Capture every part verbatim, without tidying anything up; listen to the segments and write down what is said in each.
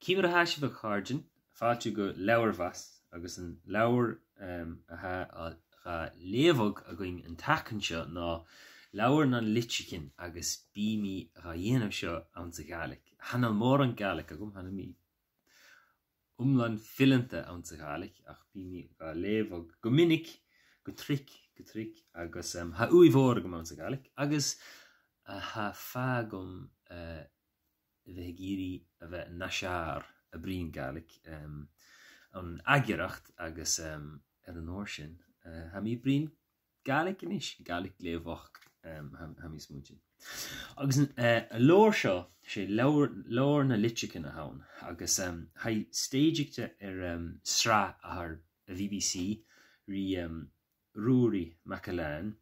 Ciamar a tha sibh, a chàirdean? Fàilte gu Leabhar Bhàs, agus an leabhar, em, a tha a, a leughadh againn an t-seachdain seo ná leabhar nan litrichean, agus bidh mi ga dhèanamh seo anns a' Ghàidhlig. Chan eil mòran Gàidhlig agam, chan eil mi iomlan fileanta anns a' Ghàidhlig, ach bidh mi ga leughadh gu minic, gu tric, gu tric, agus, em, tha ùidh mhòr agam anns a' Ghàidhlig, agus, eh, tha fàth agam, eh, a bhith ag iarraidh a bhith nas fheàrr a' bruidhinn Gàidhlig, em, ann an agaireachd agus, em, air an uair sin, eh, tha mi a' bruidhinn Gàidhlig a-nis, Gàidhlig glè bhochd, em, tha, tha mi a' smaointinn. Agus an, eh, an leabhar seo, 's e leabhar, leabhar nan litrichean a th' ann, agus, em, tha i stèidhichte air, em, sraith a th' air a' B B C ri, em, Ruairidh MacIlleathain,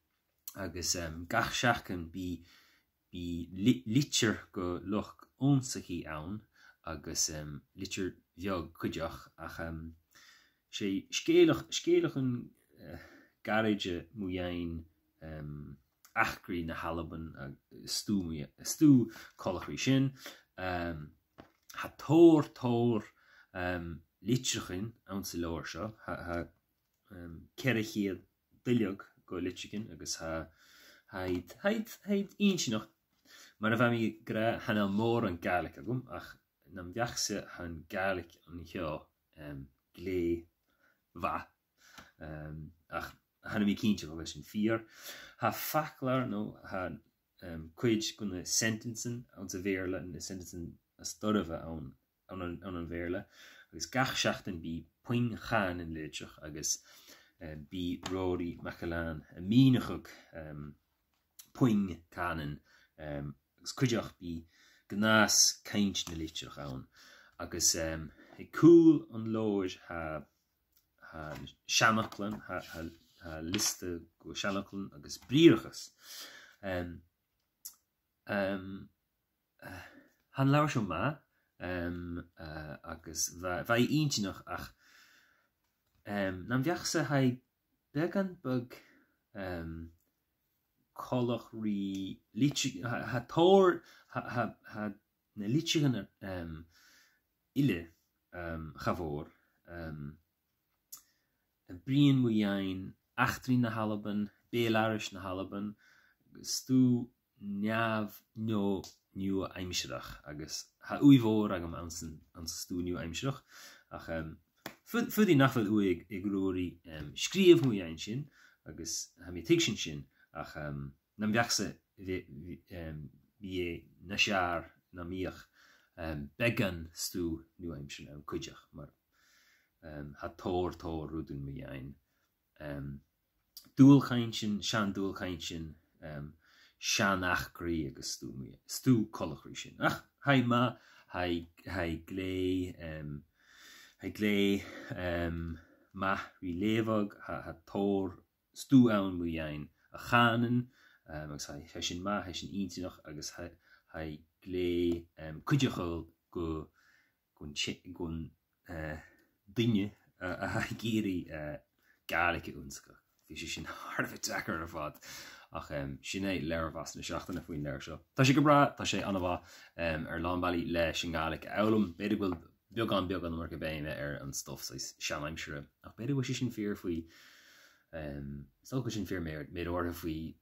agus, em, gach seachdain bidh, bidh li-, litir gu luchd-ionnsachaidh ann, agus, em, litir bheag cuideachd, ach, em, 's e sgeulach-, sgeulachdan, eh, gàirde mu dheidhinn, em, eachdraidh na h-Albann agus stuth mu dhei-, stuth coltach ri sin. Em, tha tòrr, tòrr, em, litrichean anns an leabhar seo. Tha, tha em, ceithir cheud duilleag de litrichean agus tha, tha iad, tha iad, tha iad inntinneach. Mar a bha mi ag ràdh, chan eil mòran Gàidhlig agam, ach nam bheachd-sa tha an Gàidhlig an seo, em, glè mhath. Em, ach chan eil mi cinnteach a bheil sin fìor. Tha faclair, no, tha, em, cuid de na sentences anns a' Bheurla, na sentences as doirbhe ann, ann an, ann am Beurla, agus gach seachdain bidh puing chànain leithid agus, eh, bidh Ruairidh MacIlleathain a' mìneachadh, em, puing chànain, em, agus cuideachd bidh gnàths-cainnt na litreach ann. Agus, em, aig cùl an leabhair tha, tha seanfhaclan, tha, tha, tha liosta de sheanfhaclan agus briathrachas. Em, em, eh, tha an leabhar seo math, em, eh, agus bha, bha e inntinneach ach, em, nam bheachd-sa tha e beagan beag, em, coltach ri litri-, tha, tha tòrr, tha, tha, tha na litrichean, em, eile, em, cha mhòr, em, a' bruidhinn mu dheidhinn eachdraidh na h-Albann, beul-aithris na h-Albann, agus stuth neamh-, neo-, neo-aimsireach, agus tha ùidh mhòr agam anns an, anns an stuth neo-aimsireach, ach, em, fu-, fuirich nach bheil ùidh aig, aig Ruairidh, em, sgrìobhadh mu dheidhinn sin, agus tha mi a' tuigsinn sin, ach, em, nam bheachd-sa bhiodh, bhiodh, em, bhiodh e nas fheàrr nam biodh, em, beagan stuth neo-aimsearach ann cuideachd, mar, em, tha tòrr, tòrr rudan mu dheidhinn, em, dualchainntean, seann-dualchainntean, em, seann-eachdraidh agus stuth mu-, stuth coltach ri sin. Ach, tha e math, tha e, tha e glè, em, tha e glè, em, math ri leughadh, tha, tha tòrr stuth ann mu dheidhinn a' chànain, em, agus tha, tha sin math, tha sin inntinneach, agus tha, tha e glè, em, cuideachail gu, gun te-, gun, eh, duine a, a tha ag iarraidh, eh, Gàidhlig ionnsachadh. Bidh sibh sin thar a bheil deacair air fad. Ach, em, sin e Leabhar Bhàs na Seachdain, a' phuing leabhar seo. Tha e gu bràth, tha e an-mhath, em, air làn-bhalaidh leis a' Ghàidhlig a fhoghlaim. B' fheudar gu bheil beagan, beagan an uair gu beime air an stuff saghas seann-aimsire. Ach b' fheudar gu bheil sibh sin fìor faoi, em, 's dòcha gu bheil sibh fìor mèar, mèar orra faoi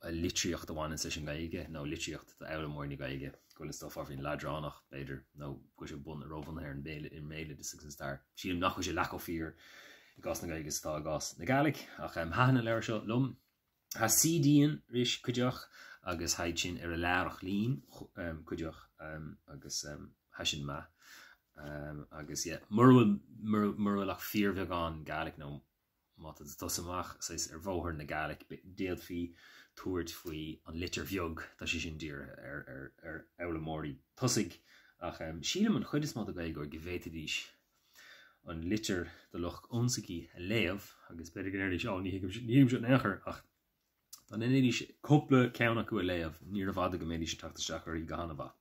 a litríocht a bhaineann leis a' Ghaeilge, no litríocht do fhoghlaimeoirí na Gaeilge, gu bheil an stuff agaibh leadránach, b' fheudar, no gu bheil sibh bun-, ro-bhunaithe air a' Bheurla, air a' Bheurla agus an stair. Sílim nach eil sibh ach cho fìor i gcás na Gaeilge 's atá i gcás na Gàidhlig, ach, em, tha an leabhar seo liom. Tha C D's ann ris cuideachd, agus tha iad sin air an làrach-lìn, ch-, em, cuideachd, em, agus, em, tha sin math. Em, agus, yeah, mura bheil, mura, mura bheil ach fìor bheag ann Gàidhlig, no má tá tú ag tosnú amach, saghas, ar bhóthar na Gàidhlig, b-, d'fhéadfaí tabhairt faoi an litir bheag, tá sé sin dìreach ar, ar, ar fhoghlaimeoirí tosaigh. Ach, em, sílim an chuid is mó de Ghaeilgeoir go bhféadfaidís an litir do lucht ionsachaidh a léamh, agus b'fhéidir go ndeireadh, "Ó, ní thuigim, ní thuigim seo in aon chor," ach dá ndeireadh cúpla ceann acu a léamh, ní raibh fada go mbeidís ag teacht isteach uirthi go han-mhaith.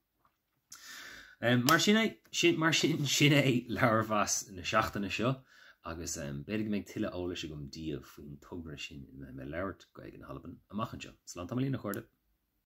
Em, mar sin é, sin, mar sin, sin é Leabhar Bhàs na seachtaine seo, agus, em, b'fhéidir go mbeidh tuilleadh eolais agam díobh faoin togra sin nuair a tha mé ag labhairt Gaeilge na h-Albann amach anseo. Slán tamall, a chairde.